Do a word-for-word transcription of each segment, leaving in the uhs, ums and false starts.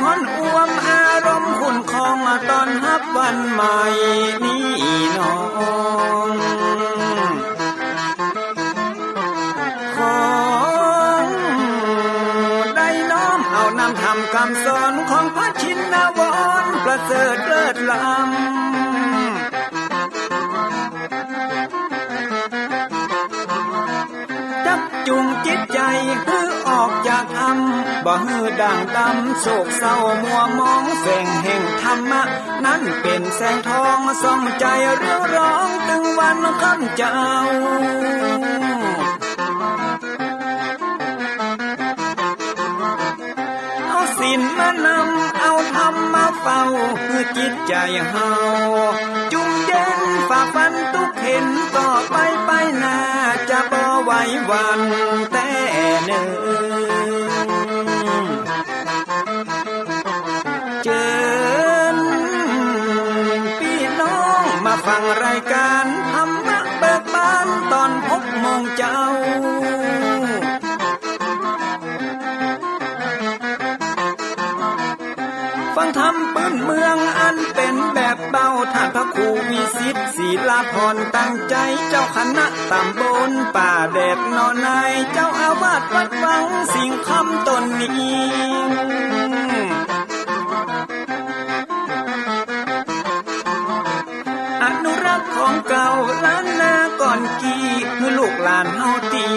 อ่อนอวมอารมณ์คุ้นครองต้อนฮับวันใหม่นี้น้อง ขอได้น้อมเอานำธรรมคำสอนของพระชินวรประเสริฐเลิศล้ำ จักจูงจิตใจ๋หื้อออกจากถ้ำ บ่หื้อด่างดำโศกเศร้ามัวหมอง แสงแห่งธรรมะนั้นเป๋นแสงทองส่องใจ๋เรืองรองตึงวันค่ำเจ้า เอาศีลมานำ เอาธรรมมาเฝ้า หื้อจิตใจ๋เฮาจุ่มเย็น ฝ่าฟันตุ๊กเข็ญ ต่อไปไปหน้าจะบ่ไหวหวั่นแต๊เน่อ เจิญปี้น้องมาฟังรายก๋านธรรมะเบิกบานต๋อนหกโมงเจ๊า ฟังธรรมปื้นเมืองอันเป๋นแบบเบา ท่านพระครูวิสิทธิ์ ศิลาพร ตั้งใจ๋ เจ้าคณะต๋ำบลป่าแดดหนองนาย เจ้าอาวาสวัดวังสิงห์คำต๋นนี้ อนุรักษ์ของเก่าล้านนาก่อนกี้ หื้อลูกหลานเฮาตี้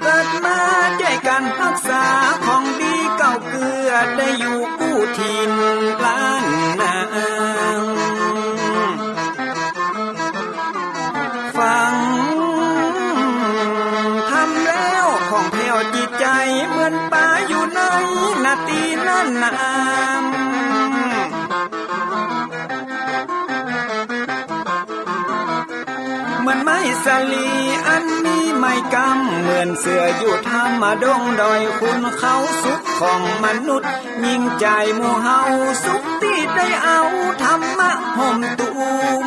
เกิดมาจ้วยกั๋นฮักษาของดีเก่าเกื้อ ได้อยู่กู้ถิ่นล้านนา ฟังธรรมแล้วผ่องแผ้วจิตใจ๋ เหมือนป๋าอยู่ในนาตี้นั้นนา เหมือนไม้สาลีอันมีไม้กำ เหมือนเสื้ออยู่ถ้ำดงดอยขุนเขา สุขของมนุษย์ยิ่งใจ๋หมู่เฮา สุขตี้ได้เอาธรรมะห่มตุ้ม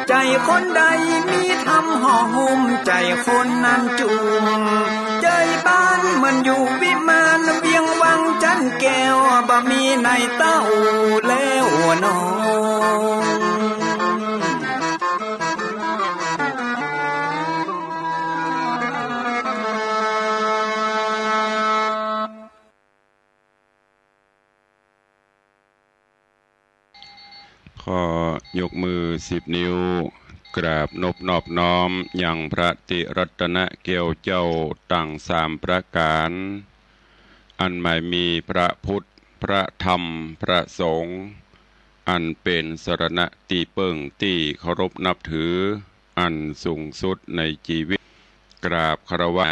ใจ๋คนใดมีธรรมห่อหุ้ม ใจ๋คนนั้นจุ่ม ใจ๋บ้านเหมือนอยู่วิมาน เวียงวังจันแก้ว บ่มีในเต้าแล้วน้อง ขอยกมือสิบนิ้ว กราบนบนอบน้อมยังพระติรัตนะแก้วเจ้าตังสามประก๋าน อันหมายมีพระพุทธ พระธรรม พระสงฆ์ อันเป๋นสรณะตี้เปิ้งตี้เคารพนับถือ อันสูงสุดในจีวิต กราบคารวะ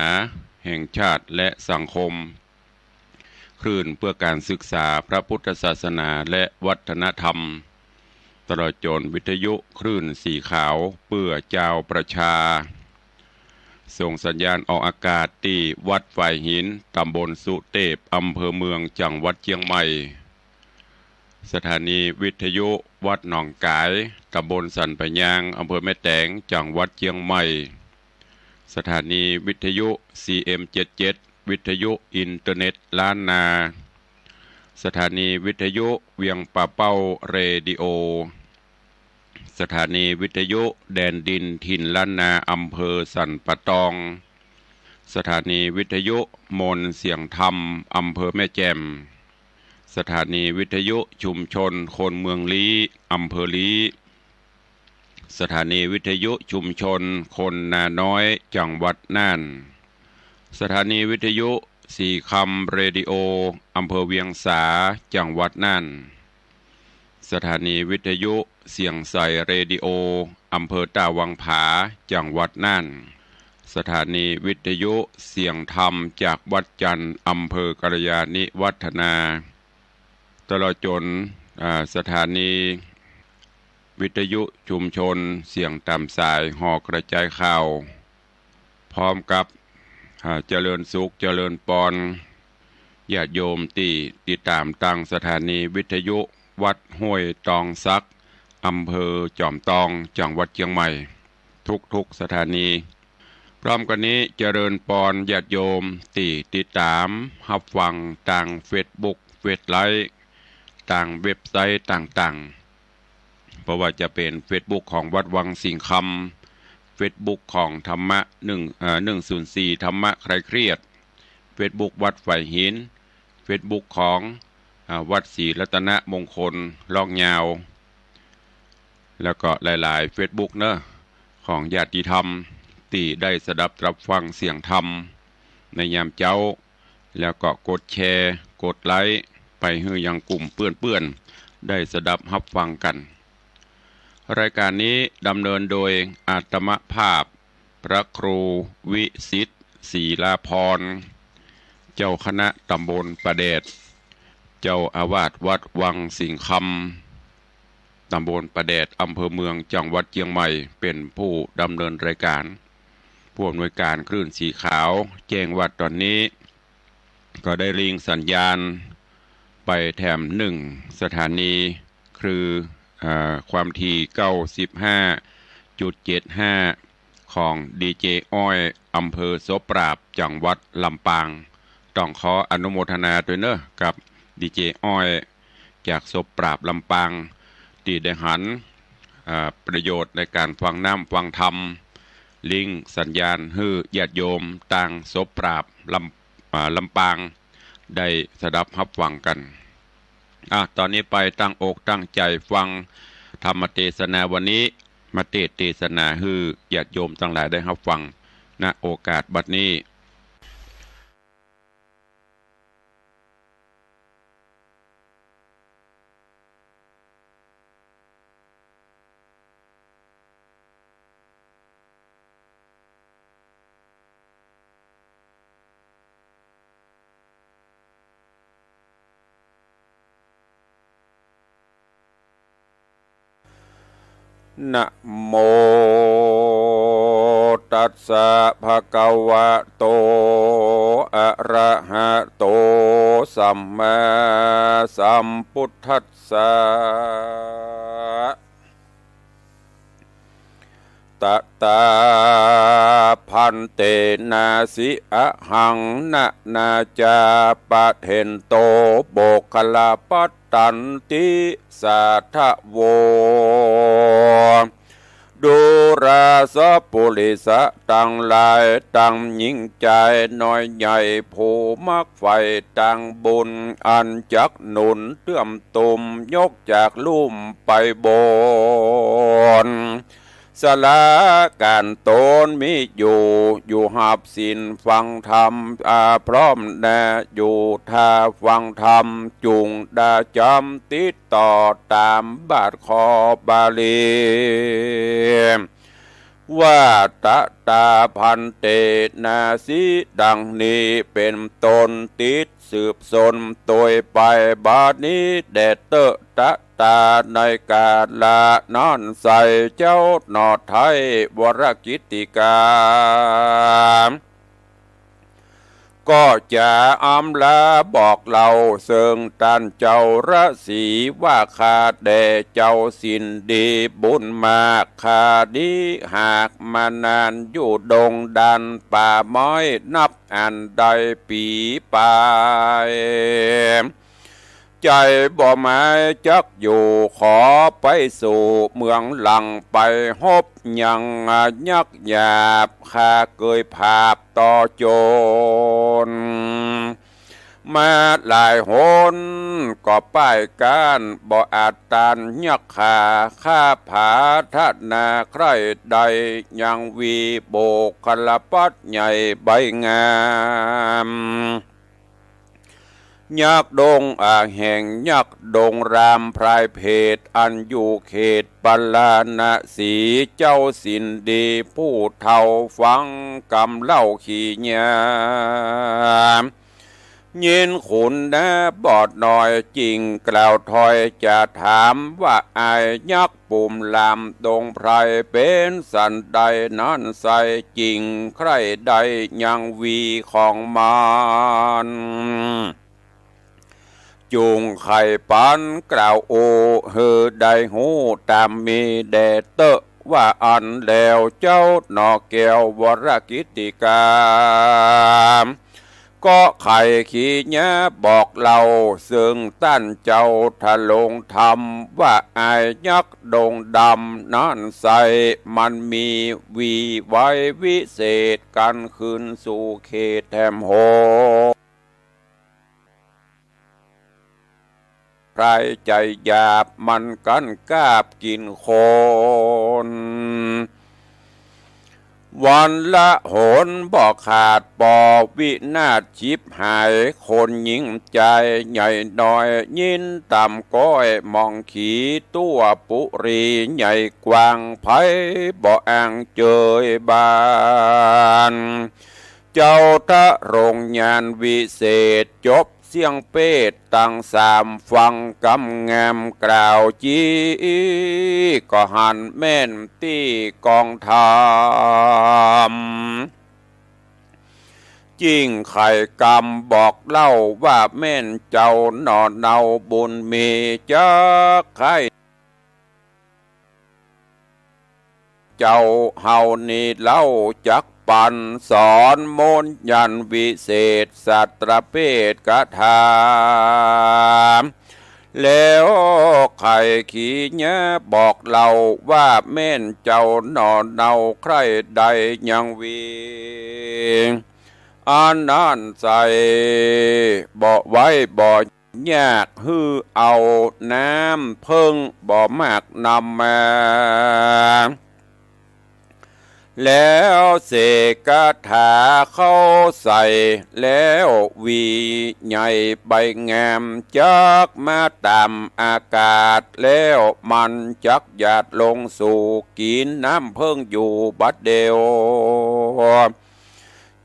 แห่งชาติและสังคม คลื่นเพื่อการศึกษาพระพุทธศาสนาและวัฒนธรรม ตลอดจ๋นวิทยุคลื่นสีขาวเพื่อจาวประชา ส่งสัญญาณออกอากาศตี้วัดฝายหิน ต๋ำบลสุเตพ อำเภอเมือง จังหวัดเจียงใหม่ สถานีวิทยุวัดหนองก๋าย ต๋ำบลสันป่ายยาง อำเภอแม่แตง จังหวัดเจียงใหม่ สถานีวิทยุ ซีเอ็มเจ็ดเจ็ด วิทยุอินเทอร์เน็ตล้านนา สถานีวิทยุเวียงป่าเป้าเรดิโอ สถานีวิทยุแดนดินถิ่นล้านนา อำเภอสันป่าตอง สถานีวิทยุมนต์เสียงธรรม อำเภอแม่แจ่ม สถานีวิทยุชุมชนคนเมืองลี้ อำเภอลี้ สถานีวิทยุชุมชนคนนาน้อย จังหวัดน่าน สถานีวิทยุสีคำเรดิโอ อำเภอเวียงสา จังหวัดน่าน สถานีวิทยุเสียงใสเรดิโอ อำเภอต้าวังผา จังหวัดน่าน สถานีวิทยุเสียงธรรมจากวัดจันทร์ อำเภอกัลยาณิวัฒนา ตลอดจ๋น อ่า สถานีวิทยุชุมชนเสียงต๋ามสายหอกระจายข่าว พร้อมกับ อ่า เจริญสุขเจริญปอน ญาติโยมตี้ติดต๋ามตางสถานีวิทยุวัดห้วยตองสัก อำเภอจอมตอง จังหวัดเจียงใหม่ ทุกๆ สถานี พร้อมกั๋นนี้เจริญปอนญาติโยมตี้ติดต๋ามฮับฟังตางเฟซบุ๊ก เฟซไลฟ์ ตางเว็บไซต์ต่างๆ บ่ว่าจะเป๋นเฟซบุ๊กของวัดวังสิงห์คำ เฟซบุ๊กของธรรมะหนึ่ง เอ่อ หนึ่งศูนย์สี่ ธรรมะคลายเครียด เฟซบุ๊กวัดฝายหิน เฟซบุ๊กของ อ่า วัดศรีรัตนมงคล ลอกยาว แล้วก็หลายๆ เฟซบุ๊กเนาะ ของญาติธรรมตี้ได้สดับตรับฟังเสียงธรรมในยามเจ๊า แล้วก็กดแชร์ กดไลก์ไปหื้อยังกลุ่มเปื้อนๆ ได้สดับฮับฟังกั๋น รายก๋านนี้ดำเนินโดยอาตมาภาพ พระครูวิสิทธิ์ ศรีลาภรณ์ เจ้าคณะตำบลป่าแดด เจ้าอาวาสวัดวังสิงห์คำ ตำบลป่าแดด อำเภอเมือง จังหวัดเจียงใหม่ เป๋นผู้ดำเนินรายก๋าน ผู้อำนวยก๋านคลื่นสีขาว แจ้งว่าต๋อนนี้ ก็ได้ลิงก์สัญญาณไปแถมหนึ่งสถานี คือ อ่า ความถี่ เก้าสิบห้าจุดเจ็ดห้า ของดีเจอ้อย อำเภอโสปราบ จังหวัดลำปาง ต้องขออนุโมทนาตวยเนาะ กับดีเจอ้อย จากโสปราบ ลำปาง ตี้ได้หัน อ่า ประโยชน์ในก๋านฟังน้ำฟังธรรม ลิงก์สัญญาณหื้อญาติโยมตางโสปราบ ลำ อ่า ลำปาง ได้สดับฮับฟังกั๋น อ่ะ ต๋อนนี้ไปตั้งอกตั้งใจ๋ฟังธรรมเตสนาวันนี้ มาเตสน์เตสนาหื้อญาติโยมตังหลายได้ฮับฟัง ณ โอกาสบัดนี้ นะโมตัสสะ ภะคะวะโต อะระหะโต สัมมาสัมพุทธัสสะ ตะถา ภันเต นาสิ อะหัง นะ นาจา ปะเถนโต โมคคัลลา ปัตตันติ สาทะโว ดูราสะปุริสะตังหลาย ตังญิงจายน้อยใหญ่ ผู้มักใฝ่ตางบุญ อันจักหนุนเตื้อมตุ้ม ยกจากลุ่มไปบน สละก๋านต๋นมีอยู่ อยู่ฮับศีลฟังธรรม อาพร้อมนาอยู่ท่าฟังธรรม จุ่งดาจ๋ำติดต่อต๋ามบาทข้อบาลี ว่า ตะถา ภันเต นาสิ ดังนี้เป๋นต้น ติดสืบสนโตยไป บัดนี้แด่เต๊อะ ตะถา ในกาละนั้นไส้ เจ้าหนอไท้วรกิตติกา ก็จะอำลาบอกเล่าเซิ่งต้านเจ้าฤๅษีว่า ข้าแด่เจ้าสิ้นดีบุญมาก ข้านี้หากมานานอยู่ดงดันป่าไม้ นับอันได้ปี๋ปาย ใจ๋บ่หมายจักอยู่ ขอไปสู่เมืองหลัง ไปฮบยังยักษ์หยาบ ข้าเกยผาบต่อโจ๋นมาหลายหน ก็ป้ายก้านบ่อาจต้านยักษ์ข้า ข้าผาถนาใคร่ได้ยังวี โมคคัลลาปัตใหญ่ใบงาม ยักษ์ดงอาแห่งยักษ์ดงรามพรายเพศ อันอยู่เขตปาราณสี เจ้าสิ้นดีผู้เฒ่าฟังกำเล่าขี่ยาม ยินขุนนาบอดน้อยจิ่งกล่าวถ้อยจะถามว่า อ้ายยักษ์ ปุ่มลามดงไพรเป๋นสันใดนั้นไส้ จิ่งใคร่ได้ยังวีของมัน จุ่งไขปันกล่าวโอหื้อได้ฮู้ต๋ามมีแด่เต๊อะ ว่าอั้นแล้วเจ้าหน่อแก้ววรกิตติกา ก็ใค่ขีญาบอกเล่า เซิ่งต้านเจ้าทะลงธรรม ว่าอ้ายยักษ์ดงดำนั้นใส มันมีวีไววิเศษ กันขึ้นสู่เขตแถมโหน ใผใจ๋หยาบมันกั้นกาบกิ๋นคน วันละหนบ่ขาด ปอวินาศฉิบหาย คนหญิงจายใหญ่น้อย ยินต่ำก้อยหมองขี ตั๋วปุรีใหญ่กว้าง ใผบ่อ้างเจยบาน เจ้าทะลงญาณวิเศษ จบเสี้ยงเปตตังสาม ฟังกำงามกล่าวจี้ ก็หันแม่นตี้กองธรรม จิ่งไขกำบอกเล่า ว่าแม่นเจ้าหน่อเนาบุญมี จักใค่ เจ้าเฮานี้เล่าจักปัน สอนมนต์ญาณวิเศษ สัตตะเปตคาถา แล้วใค่ขีญาบอกเล่า ว่าแม่นเจ้าหน่อเนา ใคร่ได้ยังวี อันนั้นใส บ่ไว้บ่ ยากหื้อเอาน้ำเผิ้งบ่มากนำมา แล้วเสกคาถาเข้าใส่ แล้ววีใหญ่ใบงาม จักมาต๋ามอากาศ แล้วมันจักหยาดลงสู่กิ๋นน้ำเผิ้งอยู่บัดเดี่ยว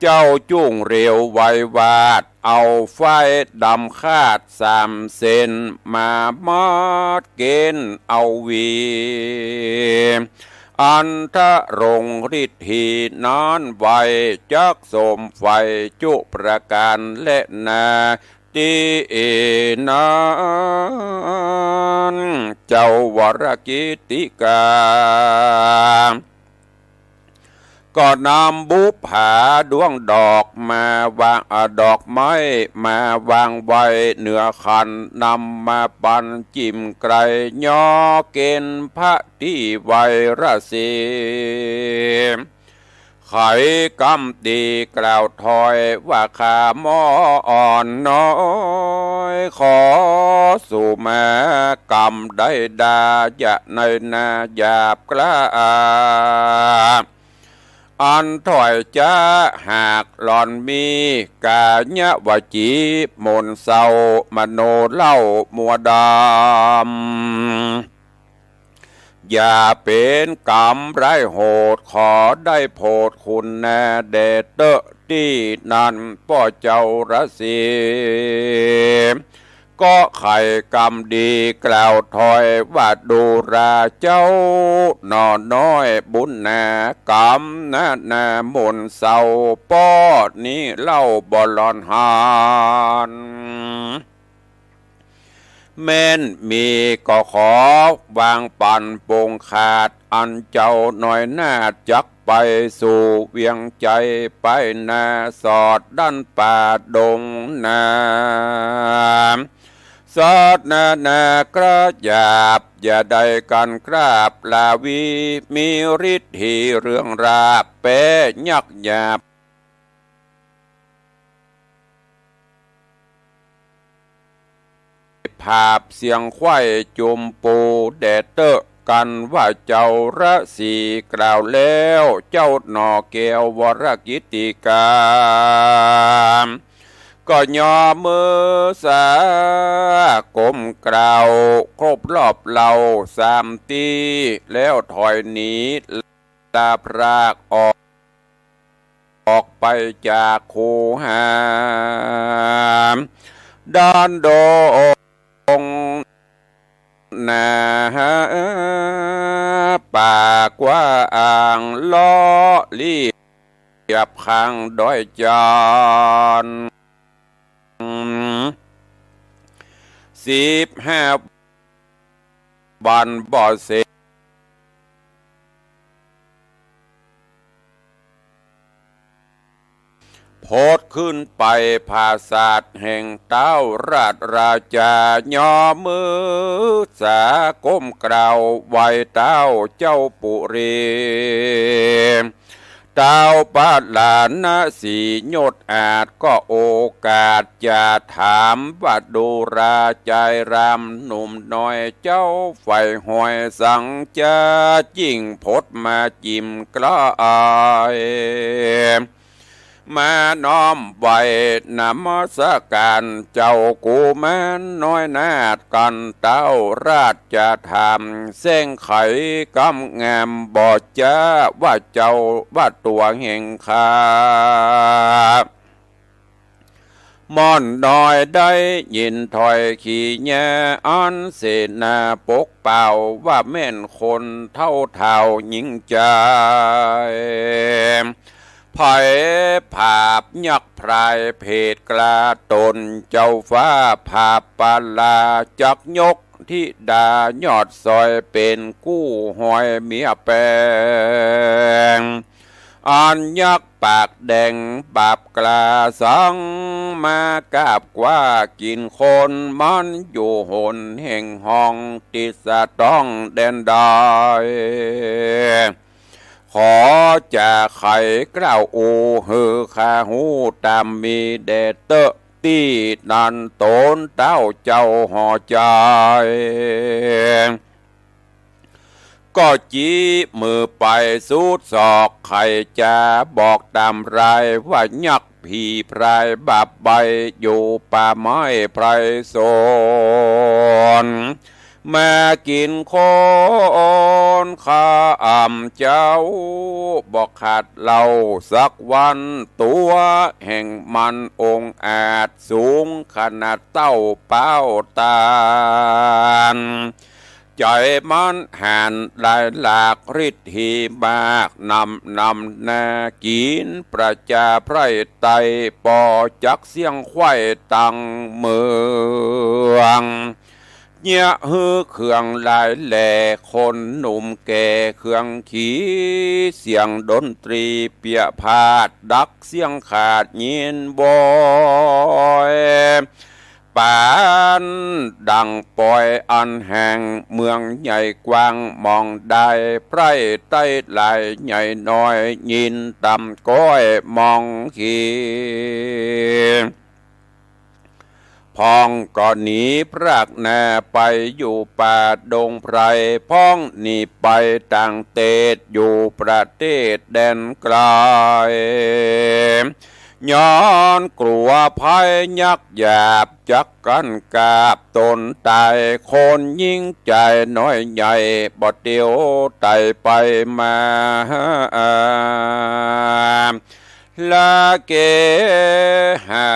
เจ้าจุ่งเร็วไววาด เอาฝ้ายดำคาดสามเส้น มามัดเกณฑ์เอาวี อันทะลงฤทธีนั้นไว จักสมใฝ่จุประก๋านแลนา ตี้นั้นเจ้าวรกิตติกา ก็นำบุปผาดวงดอกมาวาง อ่า ดอกไม้มาวางไว้เหนือขัน นำมาปันจิ่มไกล ยอเกณฑ์พระตี้ไวรสี ไขกำดีกล่าวถอยว่า ข้าหม่ออ่อนน้อย ขอสุมากำได้ดา อย่าในนาหยาบกล้า อันถอยจะหากหล่อนมี ก๋ายวจีมนต์เศร้ามโนเล่ามัวดำ อย่าเป๋นกำร้ายโหด ขอได้โผดคุณนาแด่เต๊อะตี้นั้นป้อเจ้าราศี ก็ไขกำดีกล่าวถอยว่า ดูราเจ้าหน่อน้อยบุญหนากำนะ นามนต์เศร้าป้อนี้เล่าบ่หล่อนหัน แม่นมีก็ขอวางปันปงขาด อันเจ้าน้อยนาฏจักไปสู่เวียงไจ ไปนาสอดด้านป่าดงนา สอดนานากระหยาบ อย่าได้กันกราบลาวี มีฤทธีเรื่องราบ แป๊ยักษ์หยาบ ผาบเสียงไขว้จุมปูแด่เต๊อะ กันว่าเจ้าราศีกล่าวแล้ว เจ้าหน่อแก้ววรกิตติกา ก็ยอมมือสาก้มกล่าวครบรอบเล่าสามตี้ แล้วถอยหนี ลาพรากออก ออกไปจากคูหา ด้านดงนาป่ากว้าง เลาะเลียบข้างดอยจันทน์ สิบห้าวันบ่เสร็จ พดขึ้นไปผาสาทแห่งเต้าราชราชา ย่อมือสาก้มกราบไหว้เต้าเจ้าปุรี เต้าพระราณสียศอาจก็โอกาสจะถามว่า ดูราชายรามหนุ่มน้อยเจ้าใฝ่หอยสังจะ จึงพดมาจิ่มใกล้ มาน้อมไหว้นมัสการเจ้ากุมารน้อยนาถ กันเต้าราชธรรมแสงไขกำงาม บ่จ๊าว่าเจ้าว่าตั๋วแห่งข้า ม่อนน้อยได้ยินถ้อยขีแยอันเสนาปกเป่า ว่าแม่นคนเฒ่าเฒ่าหญิงชาย ไผผาบยักษ์พรายเพศกล้าตน เจ้าฟ้าผาบปลาจักยกธิดายอดซอย เป๋นกู้หอยเมียแปง อันยักษ์ปากแดงบาปกล้าสัง มากราบกว้ากิ๋นคน มันอยู่หนแห่งห้องติดสะต้องแดนใด ขอจะไขกล่าวอู้หื้อข้าฮู้ต๋ามมีแด่เต๊อะ ตี้นั้นต๋นเต้าเจ้าห่อใจ๋ ก็จี๊มือไปสุดศอก ใค่จะบอกต๋ามรายว่ายักษ์ผีพรายบาปใบ้ อยู่ป่าไม้ไพรสน มากิ๋นคนข้าอ่ำเจ้า บ่ขาดเหล้าสักวัน ตั๋วแห่งมันองอาจสูงขนาดเต้าป๊าวต๋าน ใจ๋มันหาญหลายหลากฤทธิมาก นำนำนากิ๋นประจาไพร่ไต้ ปอจักเสี้ยงไขว้ตังเมือง เยียะหื้อเครื่องหลายแหล่ คนหนุ่มแก่เครื่องขี เสียงดนตรีเปียพาด ดักเสียงขาดยินโวย ปานดังปอยอันแห่งเมืองใหญ่กว้างมองได้ ไพร่ไต้หลายใหญ่น้อย ยินต่ำก้อยมองขี พ่องก็หนีพรากหน้าไปอยู่ป่าดงไพร พ่องหนีไปต่างเตศอยู่ประเทศแดนไกล ย้อนกลัวภัยยักษ์หยาบจักกั๋นกาบต๋นต๋าย คนยิ่งใจ๋น้อยใหญ่บ่เตียวไต่ไปมา ละเกหา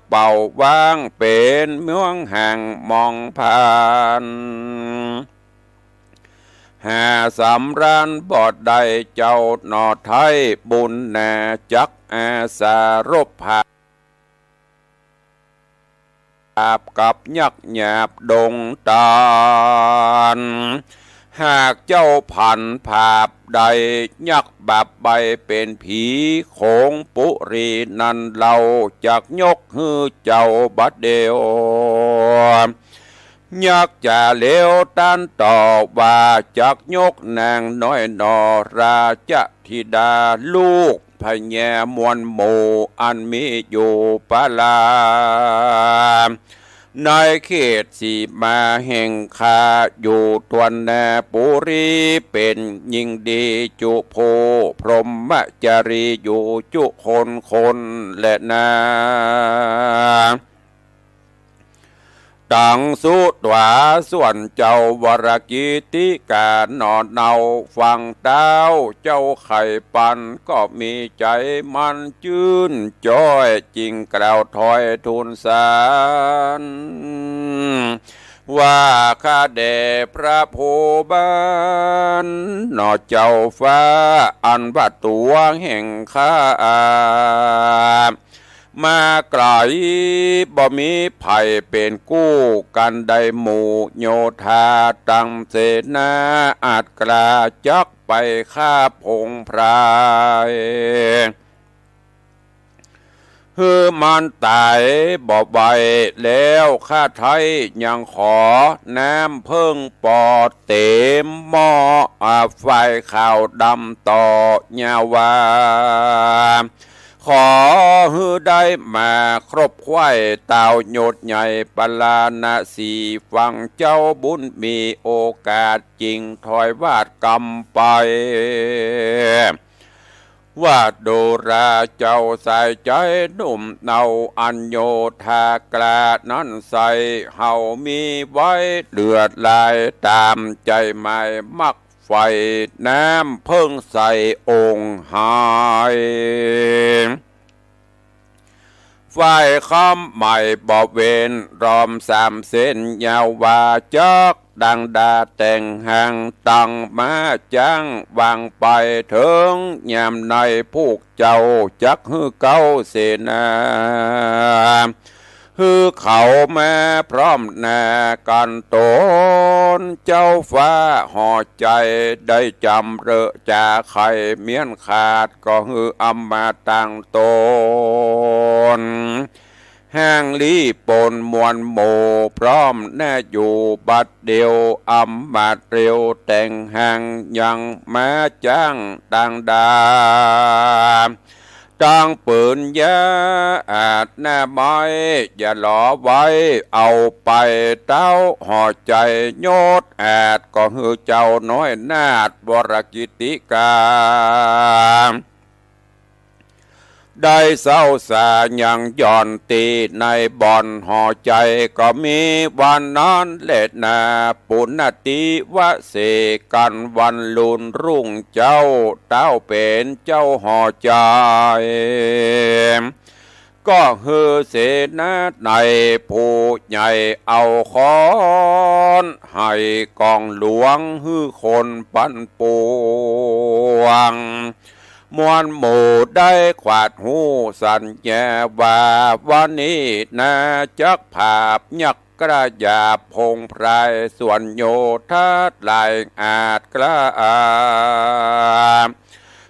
เป่าว้างเป๋นเมืองห่างมองผ่าน หาสำราญบ่ได้เจ้าหน่อไท้ บุญนาจักอาสารบผาบกับยักษ์หยาบดงต๋าน หากเจ้าผันผาบได้ ยักษ์บาปใบ้เป๋นผีโขงปุรีนั้น เฮาจักยกหื้อเจ้าบัดเดี่ยว ยักษ์จ่าเหลวต้านตอบว่า จักยกนางน้อยหน่อราชธิดา ลูกพญามวลหมู่อันมีอยู่ประลา ในเขตสีมาแห่งข้าอยู่ทั่วนาปุรี เป๋นยิ่งดีจุผู้พรหมจารีอยู่จุคนคนแลนา ตังสุตวา ส่วนเจ้าวรกิตติกาหน่อเนา ฟังเต้าเจ้าไขปัน ก็มีใจ๋มันจื้นจ้อย จึงกล่าวถอยทูลสาร ว่าข้าแด่พระผู้บานหน่อเจ้าฟ้า อันว่าตั๋วแห่งข้า มาไก๋บ่มีใผเป๋นกู้ กันได้หมู่โยธาตังเสนา อาจกล้าจักไปฆ่าผงไพร่ หื้อมันต๋ายบ่ไหวแล้ว ข้าไท้ยังขอน้ำเผิ้งปอเต๋มหม้อ อา ฝ่ายขาวดำต่อเยียะว่า ขอหื้อได้มาครบใคว่ ต่าวยศใหญ่ปาราณสี ฟังเจ้าบุญมีโอกาส จึงถวายวาตรกำไป ว่าดูราเจ้าสายใจ๋หนุ่มเนา อันโยธากล้านั้นใส่ เฮามีไว้เหลือหลาย ต๋ามใจ๋หมายมักใฝ่ น้ำเผิ้งใส่องค์หาย ฝ่ายคำหมายบ่เว้น รอมสามเส้นยาวว่า จักดังดาแต่งหัง ตังม้าจ๊างวางไป เถิงยามในพวกเจ้า จักหื้อเก๊าเสนา หื้อเขามาพร้อมหน้ากั๋นต๋น เจ้าฟ้าหอใจ๋ได้จ๋ำเริกจ๋าไข เมี้ยนขาดก็หื้ออำมาตย์ตังต๋น ห่างลี้ปนมวลหมู่ พร้อมหน้าอยู่บัดเดียว อำมาตย์เร็วแต่งหัง ยังม้าจ๊างดังดา ตังปืนยาอาดหน้าไม้ อย่าหลอไว้เอาไป เต้าหอใจ๋ยศอาด ก็หื้อเจ้าน้อยนาถวรกิตติกา ได้เศร้าสายังหย่อนตี้ในบ่อนหอใจ๋ ก็มีวันนั้นแลนา ปุณณติวเสกัณฑ์วันลุนรุ่ง เจ้าเต้าเป๋นเจ้าหอใจ๋ ก็หื้อเสนาในผู้ใหญ่เอาค้อนไหกองหลวง หื้อคนปั่นป่วง มวลหมู่ได้ขวาดฮู้สัญญาว่า วันนี้นาจักผาบยักษ์กระหยาบผงไพร่ ส่วนโยธาหลายอาจกล้า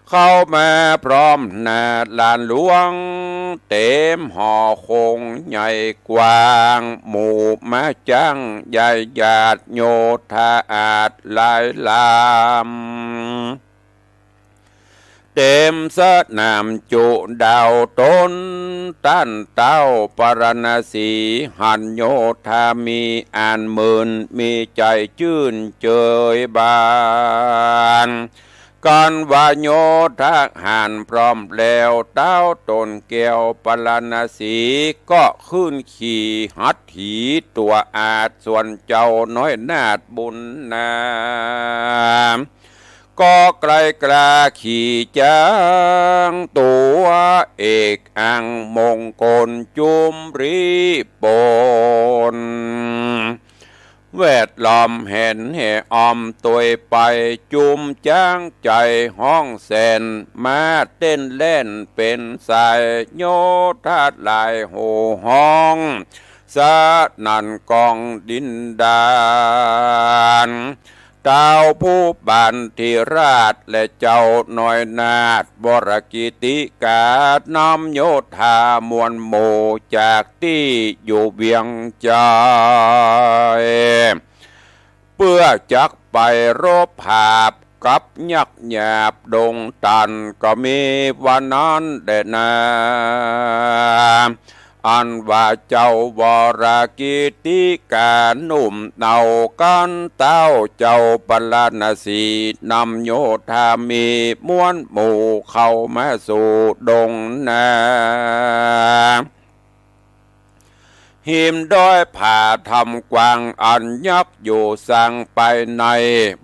เข้ามาพร้อมหน้าลานหลวง เต๋มหอคงใหญ่กว้าง หมู่ม้าจ๊างใหญ่หยาดโยธาอาดหลายลำ เต๋มสนามจุดาวต๋น ต้านเต้าปาราณสี หันโยธามีอันหมื่น มีใจ๋จื้นเจยบาน กั๋นว่าโยธาหารพร้อมแล้ว เต้าต๋นแก้วปาราณสี ก็ขึ้นขี่หัตถีตั๋วอาด ส่วนเจ้าน้อยนาถบุญนา ก็ไกลกล้าขี่จ๊างตั๋วเอกอังมงคลจุมรีปน แวดล้อมแหนแห่ออมตวยไป จุมจ๊างใจ๋ฮ้องแสน ม้าเต้นแล่นเป๋นสาย โยธาหลายโห่ฮ้อง สนั่นกองดินดาน เต้าผู้บานธิราชและเจ้าน้อยนาถวรกิตติกา นำโยธามวลหมู่จากตี้อยู่เวียงใจ๋ เปื้อจักไปรบผาบกับยักษ์หยาบดงตัน ก็มีวันนั้นแลนา อันว่าเจ้าวรกิตติกาหนุ่มเนา กั๋นเต้าเจ้าปาราณสี นำโยธามีมวลหมู่เข้ามาสู่ดงนา หิมดอยผาถ้ำกว้างอันยักษ์อยู่สร้างไปใน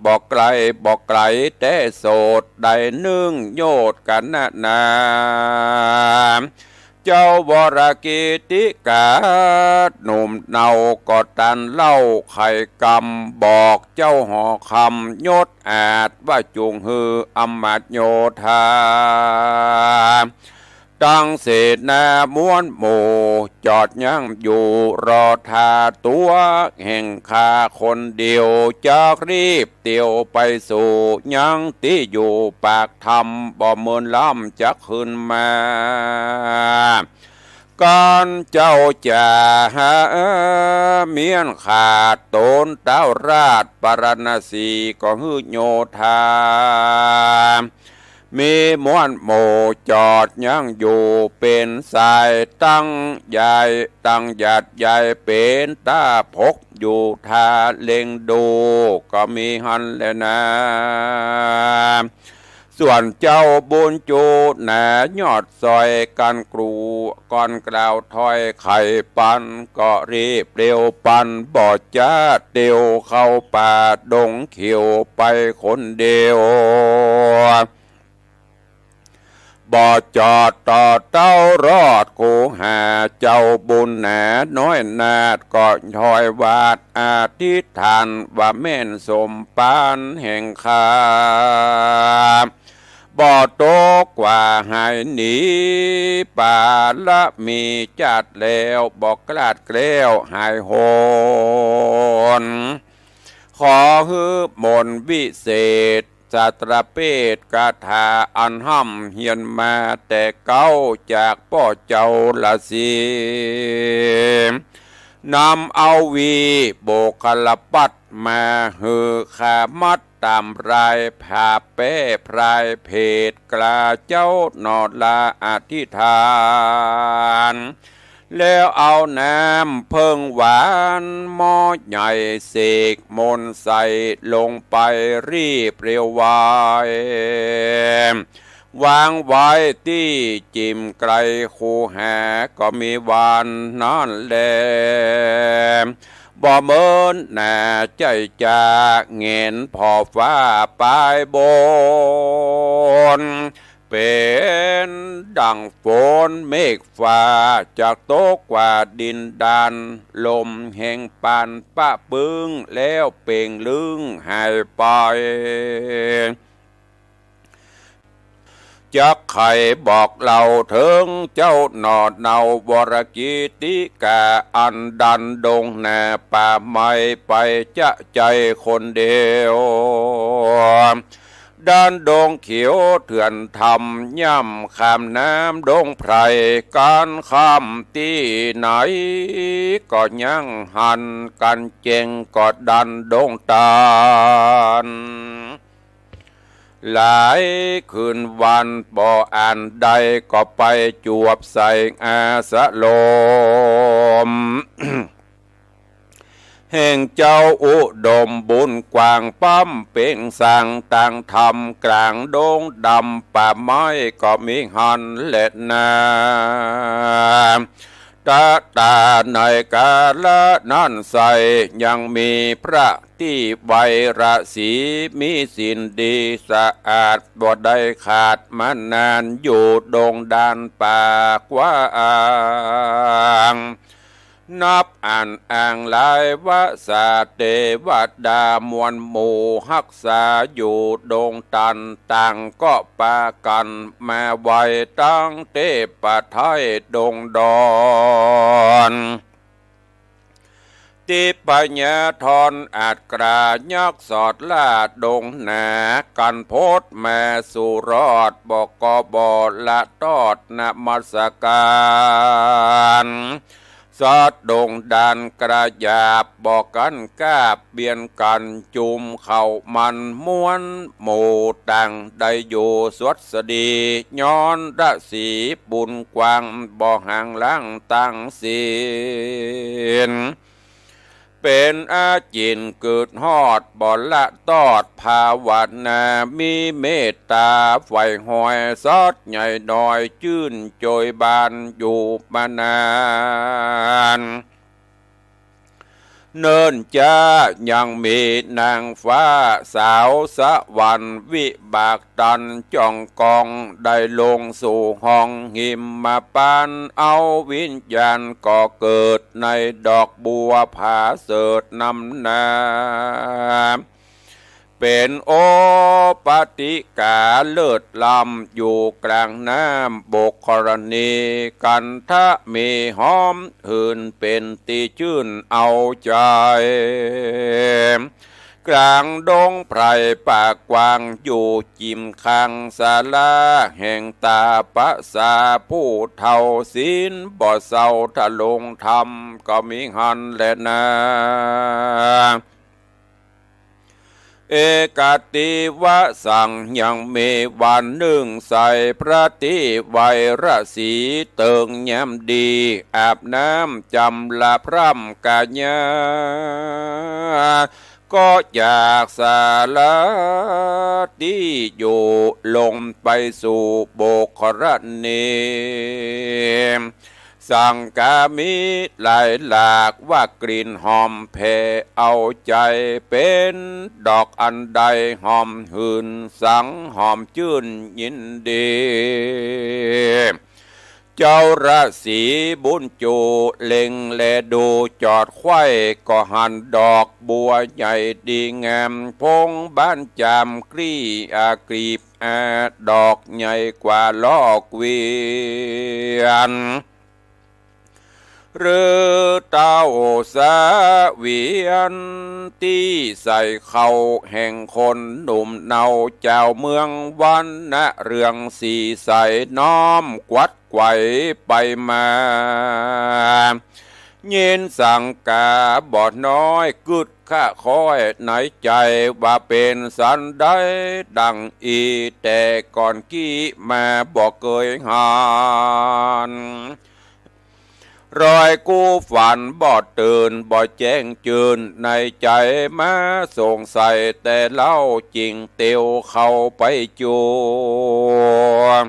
บ่ไกลบ่ไกลแต่โสด ได้นึ่งโยชน์กั๋นนานา เจ้าวรกิตติกาหนุ่มเนา ก็ตรัสเล่าไขกำบอกเจ้าหอคำยศอาดว่า จุ่งหื้ออำมาตย์โยธา ตังเสนามวลหมู่จอดยั้งอยู่ รอท่าตั๋วแห่งข้าคนเดียว จักรีบเตียวไปสู่ยังตี้อยู่ปากถ้ำ บ่เมินล้ำจักคืนมา กันเจ้าจ๋า เมียนขาดตนเต้าราชปาราณสี ก็หื้อโยธา มีมวลหมู่จอดยั้งอยู่เป๋นสาย ตั้งใหญ่ตั้งหยาดใหญ่เป๋นต๋าปกอยู่ ท่าเล็งดูก็มีหั้นแลนา ส่วนเจ้าบุญจูหนายอดซอย กั๋นกรูก่อนกล่าวถ้อยไขปัน ก็รีบเร็วปัน บ่จ๊าเตียวเข้าป่าดงเขียวไปคนเดียว บ่จอดต่อเต้ารอดคูหา เจ้าบุญหนาน้อยนาฏ ก็ถวายวาตอธิษฐาน ว่าแม่นสมปานแห่งข้า บ่ตกกว่าหายหนี ปาระมีจาติแล้ว บ่คลาดแคล้วหายหน ขอหื้อมนต์วิเศษ สาตรเปตคาถาอันฮ่ำเฮียนมาแต่เก๊า จากป้อเจ้าราศี นำเอาวีโบคลปัตตร์มาหื้อข้ามัดต๋ามราย ผาแป้พรายเพดกล้าเจ้าหนอลาอธิษฐาน แล้วเอาน้ำเผิ้งหวานหม้อใหญ่ เสกมนต์ใส่ลงไปรีบเร็วไว วางไว้ตี้จิ่มไกลคูหา ก็มีวันนั้นแล บ่เมินหนาใจ้จ๋า แหงนผ่อฟ้าปายบน เป๋นดั่งฝนเมฆฟ้า จักตกกว่าดินดาน ลมแห่งปานปะปึ้ง แล้วเป่งลึ้งหายไป จักใค่บอกเล่าเถิงเจ้าหน่อเนา วรกิตติกา อันดันดงหนาป่าไม้ไปจะใจ้คนเดียว ดันดงเขียวเถื่อนธรรม ย่ำข้ามน้ำดงไพร ก๋านข้ามตี้ไหน ก็ยังหันกั๋นแจ้ง ก็ดันดงตัน หลายคืนวันบ่อ่านได้ ก็ไปจวบใส่อาสรม แห่งเจ้าอุดมบุญกว้าง ป๊ำเป่งสร้างตางธรรม กลางดงดำป่าไม้ก็มีหั้นแลนา ตะตาในกาละนั้นไส้ ยังมีพระตี้ไวรสี มีศีลดีสะอาด บ่ได้ขาดมานาน อยู่ดงดานป่ากว้าง นับอันอ่างหลายวสา เตวดามวลหมู่ฮักษาอยู่ดงตัน ต่างก็ปากั๋นมาไหว้ตังเตปะไท้ดงดอน ติปยาธรอัดกรายักษ์สอดล่าดงหนา กั๋นพดมาสู่รอด บ่ก็บ่ละตอดนมัสก๋าน สัตว์ดงดานกระหยาบ บ่กั๋นกาบเบียนกั๋น จุมเข้ามันมวลหมู่ต่าง ได้อยู่สวัสดี ย้อนรสีบุญกว้าง บ่ห่างล้างตังสิ้น เป๋นอาจิณเกิดฮอด บ่ละตอดภาวนา มีเมตต๋าใฝ่หอย สัตว์ใหญ่น้อยจื้นโจยบานอยู่มานาน เนิ่นจ๊ายังมีนางฟ้าสาวสวรรค์ วิบากตันจ่องกอง ได้ลงสู่ห้องหิมพานต์ เอาวิญญาณก่อเกิด ในดอกบัวผาเสริฐนำหน้า เป๋นโอปติกาเลิศล้ำ อยู่กลางน้ำบกรณี กันทะเมหอมหืน เป๋นตี้จื้นเอาใจ๋ กลางดงไพรป่ากว้าง อยู่จิ่มข้างศาลาแห่งตาปะสาผู้เฒ่า ศีลบ่เศร้า ถ้าลงธรรมก็มีหั้นแลนา เอกติวสัง ยังมีวันนึ่งใส พระตี้ไวรสีเติงแย้มดี อาบน้ำจำระพร่ำกายา ก็จากศาลาตี้อยู่ ลงไปสู่บกรณี สังกามีหลายหลาก ว่ากลิ่นหอมแผ่เอาใจ๋ เป๋นดอกอันใดหอมหืน สังหอมจื้นยินดี เจ้าราศีบุญจูเล็งแลดูจอดใคว่ ก็หันดอกบัวใหญ่ดีงาม พงบานจามกลี้อากลีบอา ดอกใหญ่กว่าล้อเกวียน หรือเต้าเสวียน ตี้ใส่เข้าแห่งคนหนุ่มเนา จาวเมืองวรรณะเรืองสีใส น้อมกวัดไขว่ไปมา ยินสังกาบ่น้อยกึ๊ดคะคอยในใจ๋ ว่าเป๋นสันใดดังอี้ แต่ก่อนกี้มาบ่เกยหัน รอยกู้ฝันบ่ตื่น บ่แจ้งจื้นในใจ๋ มาสงสัยแต่เล่า จึงเตียวเข้าไปจวน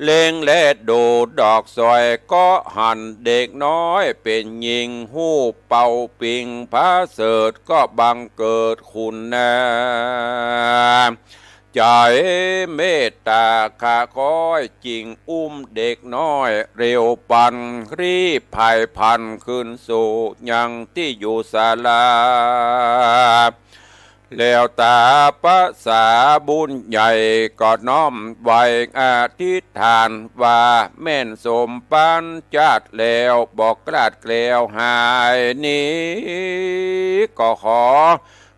เล็งแลดูดอกสอย ก็หันเด็กน้อยเป๋นญิง ฮูปเป่าปิงผาเสริฐ ก็บังเกิดคุณนา ใจ๋เมตต๋าคะคอย จึงอุ้มเด็กน้อยเร็วปัน รีบผายพลันคืนสู่ยังตี้อยู่ศาลา แล้วต๋าปะสาบุญใหญ่ ก็น้อมไหว้อธิษฐานว่า แม่นสมปานจาติแล้ว บ่คลาดแคล้วหายหนี ก็ขอ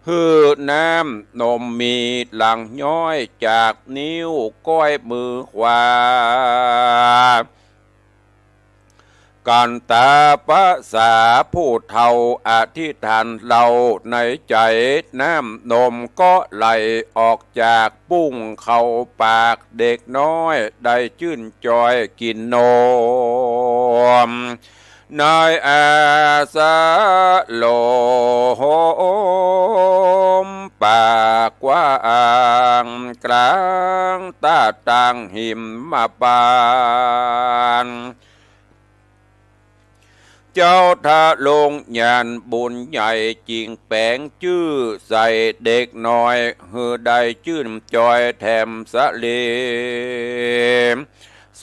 หื้อน้ำนมมีหลั่งย้อยจากนิ้วก้อยมือขวา กันต๋าปะสาผู้เฒ่าอธิษฐานเล่าในใจ๋ น้ำนมก็ไหลออกจากปุ้งเข้าปาก เด็กน้อยได้จื้นจอยกิ๋นนม ในอาสาลมปากกว้าง กลางตาดตางหิมมาปาน เจ้าทะลงญาณบุญใหญ่ จึงแป๋งจื้อใส่เด็กน้อย หื้อได้จื้นจอยแถมสะเล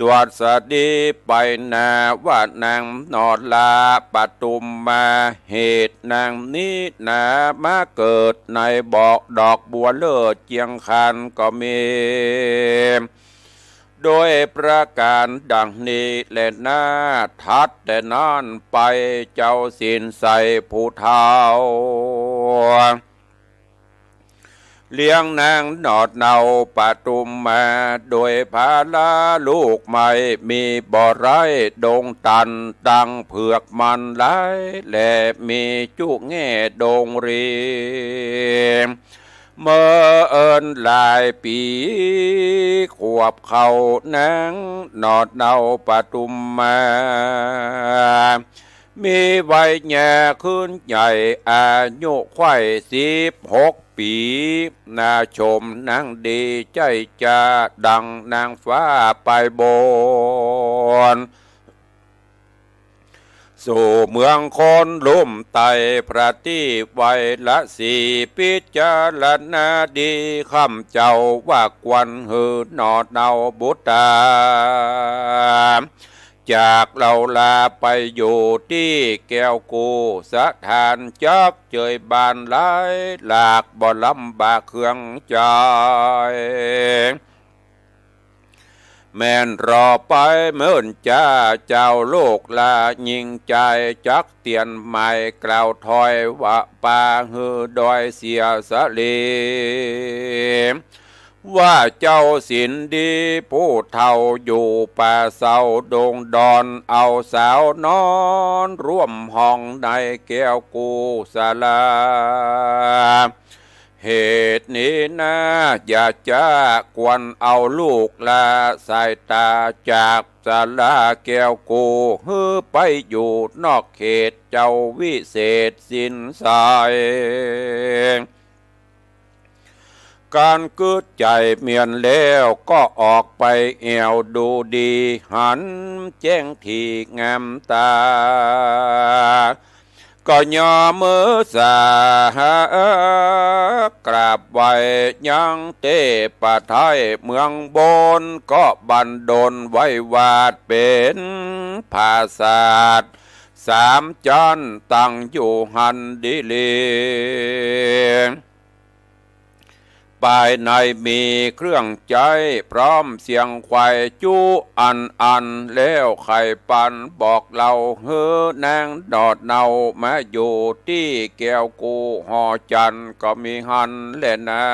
สวัสดีไปหน้าว่านางหนอดลาปทุมมา เหตุนางนี้หนามาเกิดในบ่อดอกบัวเลิศเจียงคานก็มี โดยประก๋านดังนี้แลนา ถัดแต่นั้นไปเจ้าศีลใสผู้เฒ่า เลี้ยงนางหนอดเนาปทุมมา โดยภาระลูกไม่มีบ่ไร้ ดงตันตังเผือกมันหลาย และมีจุแง่ดงรี เมินหลายปี๋ขวบเข้านางหนอดเนาปทุมมา มีวัยยาขึ้นใหญ่อายุใคว่สิบหกปี๋ นาชมนางดีใจ้จาดังนางฟ้าไปบน สู่เมืองคนลุ่มไต้พระตี้ไวรสีพิจารณาดีคำเจ้าว่าควรหื้อหนอดเนาบุตตา จากเฮาลาไปอยู่ตี้แก้วกู้สถาน จักเจยบ้านหลายหลาก บ่ลำบากเคืองใจ๋ แม่นรอไปเมินจ้า เจ้าลูกหล้าญิงใจ๋ จักเตียนหมายกล่าวถ้อยว่าปาหื้อดอยเสียสะหลี ว่าเจ้าศีลดีผู้เฒ่าอยู่ป่าเซาดงดอน เอาสาวนอนร่วมห้องในแก้วกู้ศาลา เหตุนี้นา อย่าจ๊า ควรเอาลูกละสายต๋าจากศาลาแก้วกู้ หื้อไปอยู่นอกเขตเจ้าวิเศษศีลใส กั๋นกึ๊ดใจ๋เมียนแล้ว ก็ออกไปแอ่วดูดี หันแจ้งดีงามต๋า ก็ยอมือสากราบไหว้ยังเตพไทยเมืองบน ก็บันดลไว้วาดเป๋นผาสาทสามจั้น ตั้งอยู่หั้นดีหลี ภายในมีเครื่องใจ๊พร้อมเสียงขวายจุอันอัน แล้วใค่ปันบอกเล่าหื้อนางหนอดเนามาอยู่ตี้แก้วกู้หอจันทร์ ก็มีหั้นแลนา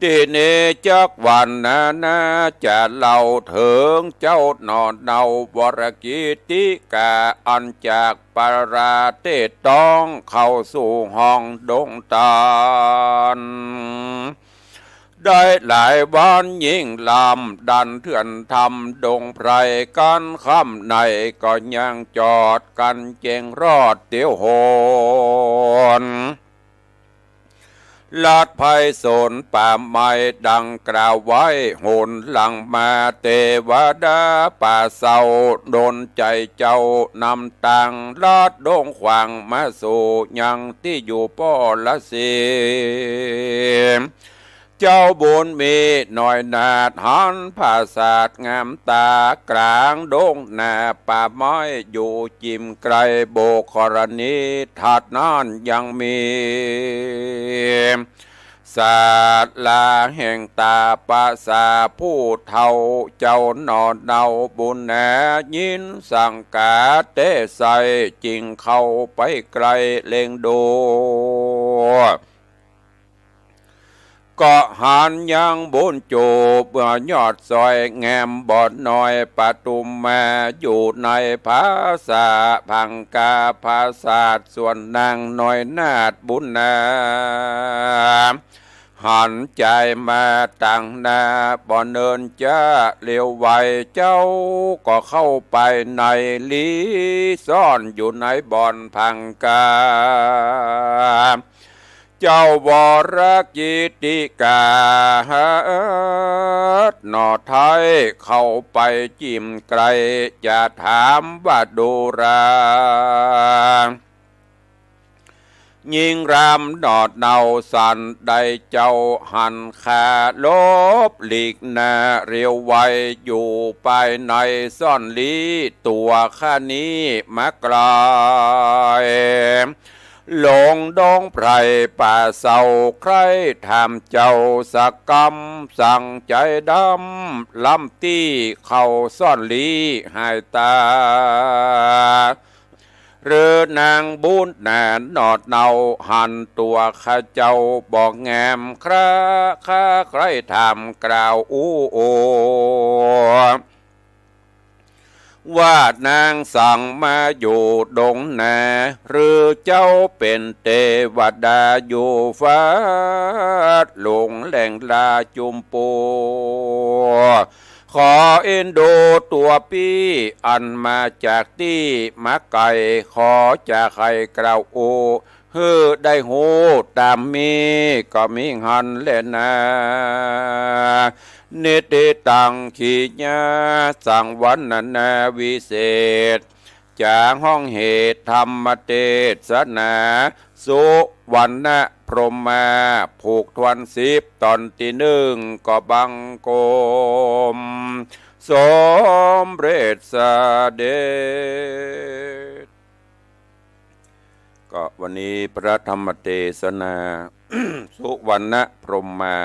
ตี้นี้จักวันนานาจะเล่าเถิงเจ้าหนอดเนาวรกิตติกา อันจากปราเตศต้องเข้าสู่ห้องดงตาน ได้หลายวันยิ่งลำดันเถื่อนธรรมดงไพร กั๋นค่ำในก็ยังจอดกั๋นแจ้งรอดเตียวหน ลัดไพศาลป่าไม้ดังกล่าวไว้ หนหลังมาเตวดาป่าเซา ดลใจ๋เจ้านำตางลัดดงขวางมาสู่ยังตี้อยู่ป้อละสี เจ้าบุญมีน้อยนาถหันผาสาทงามต๋ากลางดงนาป่าไม้อยู่จิ่มไกล โบกกรณีถัดนั้นยังมี ศาลาแห่งต๋าปะสาผู้เฒ่า เจ้าหนอเนาบุญนายินสังกาเตใส จึงเข้าไปใกล้เล็งดู ก็หันยังบุญจูบยอดซอยแงมบ่อน้อยปทุมมา อยู่ในผาสาพังกาผาสาทส่วนนางน้อยนาถบุญนา หันใจ๋มาตังหน้าบ่เนินจ๊า เลียวไวเจ้าก็เข้าไปใน หลีซ่อนอยู่ในบ่อนพังกา เจ้าวรกิตติกาหนอไท้เข้าไปจิ่มไกล จะถามว่าดูรา ยิ่งรำหนอเนาสันใด เจ้าหันขาหลบหลีกหน้า เลียวไวอยู่ภายในซ่อนหลี ตั๋วข้านี้มาไกล ลงดงไพรป่าเซาใคร่ถามเจ้าสักกำ สั่งใจ๋ดำล้ำตี้เข้าซ่อนหลีหายต๋า หรือนางบุญนาหนอเนาหันตั๋วข้าเจ้าบ่งามครา ข้าใคร่ถามกล่าวอู้โอ ว่านางสั่งมาอยู่ดงนา หรือเจ้าเป๋นเตวดาอยู่ฟ้าหลวงแหล่งลาจุมปู ขอเอ็นดูตั๋วปี้อันมาจากตี้มาไก๋ ขอจะใค่กล่าวอู้ หื้อได้ฮู้ต๋ามมีก็มีหั้นแลนา นิติตังขีญาสังวรรณนาวิเศษ จ๋าฮ้องเหตุธรรมเตสนา สุวรรณพรหมา ผูกถ้วนสิบต๋อนตี้นึ่งก็บังคม สง ำเร็จเสด็จ ก็วันนี้พระธรรมเตสนา สุวรรณพรหมา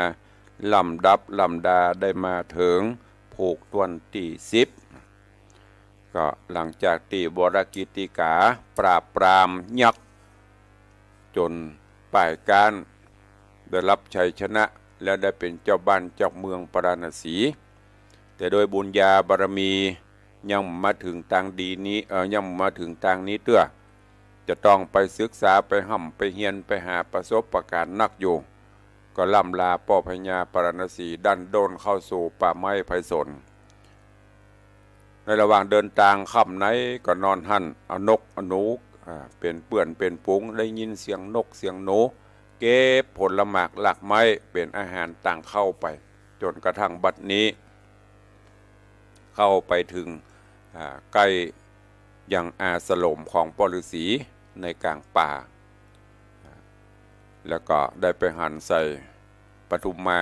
ลำดับลำดาได้มาเถิงผูกถ้วนตี้สิบ ก็หลังจากตี้วรกิตติกาปราบปรามยักษ์จ๋นป้ายก๊าน ได้ฮับชัยชนะ และได้เป๋นเจ้าบ้านเจ้าเมืองพาราณสี แต่โดยบุญญาบารมียังบ่มาเถิงตางดีนี้ เอ่อ ยังบ่มาเถิงตางนี้เตื้อ จะต้องไปศึกษา ไปฮ่ำไปเฮียน ไปหาประสบการณ์นักอยู่ ก็ล่ำลาป้อพญาพาราณสีดั้นด้นเข้าสู่ป่าไม้ไพศาล ในระหว่างเดินตางค่ำไหนก็นอนหั้น เอานกเอาหนู อ่า เป๋นเปื้อนเป๋นฝูง ได้ยินเสียงนกเสียงหนู เก็บผลหมากรากไม้เป๋นอาหารตางเข้าไป จ๋นกระทั่งบัดนี้ เข้าไปเถิง อ่า ใก้ยังอาสรมของป้อฤๅษีในก๋างป่า แล้วก็ได้ไปหันใส่ปทุมมา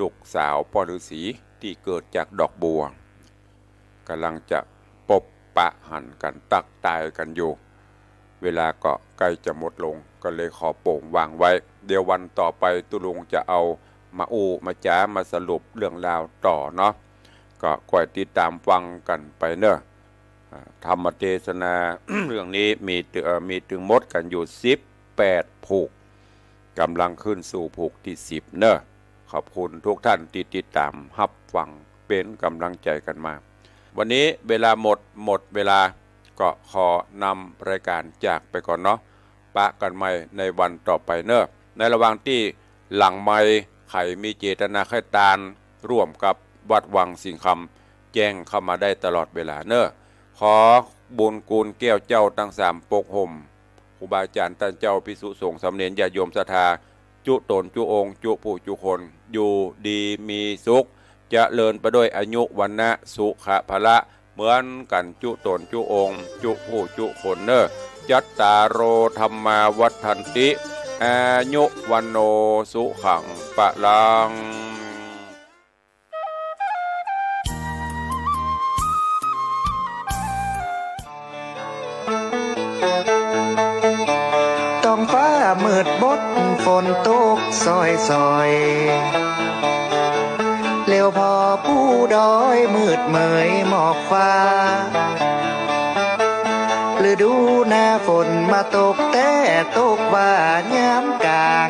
ลูกสาวป้อฤๅษีตี้เกิดจากดอกบัว ก่ำลังจะปบปะหันกั๋นตั๊กตายกั๋นอยู่ เวลาก็ใก้จะหมดลง ก็เลยขอโป่งวางไว้ เดี๋ยววันต่อไปตุ๊ลุงจะเอามาอู้มาจ๋ามาสรุปเรื่องราวต่อเนาะ ก็คอยติดต๋ามฟังกั๋นไปเนาะ อ่า ธรรมเตสนา เรื่องนี้มีตึ เอ่อ มีตึงหมดกั๋นอยู่สิบแปดผูก ก่ำลังขึ้นสู่ผูกตี้สิบเนาะ ขอบคุณทุกท่านตี้ติดต๋ามฮับฟังเป๋นก๋ำลังใจ๋กั๋นมา วันนี้เวลาหมด หมดเวลา ก็ขอนำรายก๋านจากไปก่อนเนาะ ปะกั๋นใหม่ในวันต่อไปเนาะ ในระหว่างตี้หลังไมค์ใผมีเจตนาใค่ตานร่วมกับวัดวังสิงห์คำ แจ้งเข้ามาได้ตลอดเวลาเนาะ ขอบุญกู๋นแก้วเจ้าตังสามปกห่ม ครูบาอาจ๋ารย์ต้านเจ้า ภิกษุสงฆ์สามเณรญาติโยมศรัทธา จุ๊ต๋นจุ๊องค์ จุ๊ผู้จุ๊คน อยู่ดีมีสุข เจริญไปด้วยอายุ วรรณะ สุขะ พละ เหมือนกั๋นจุ๊ต๋นจุ๊องค์ จุ๊ผู้จุ๊คนเนาะ จัตตาโร ธัมมา วัฑฒันติ อายุ วัณโณ สุขัง พลัง ท้องฟ้ามืดมด ฝนตกซอยๆ แล้วผ่อปู๋ดอย มืดเมยหมอกฟ้า ฤดูหน้าฝนมาตกแต๊ ตกบ่ายามก๋าง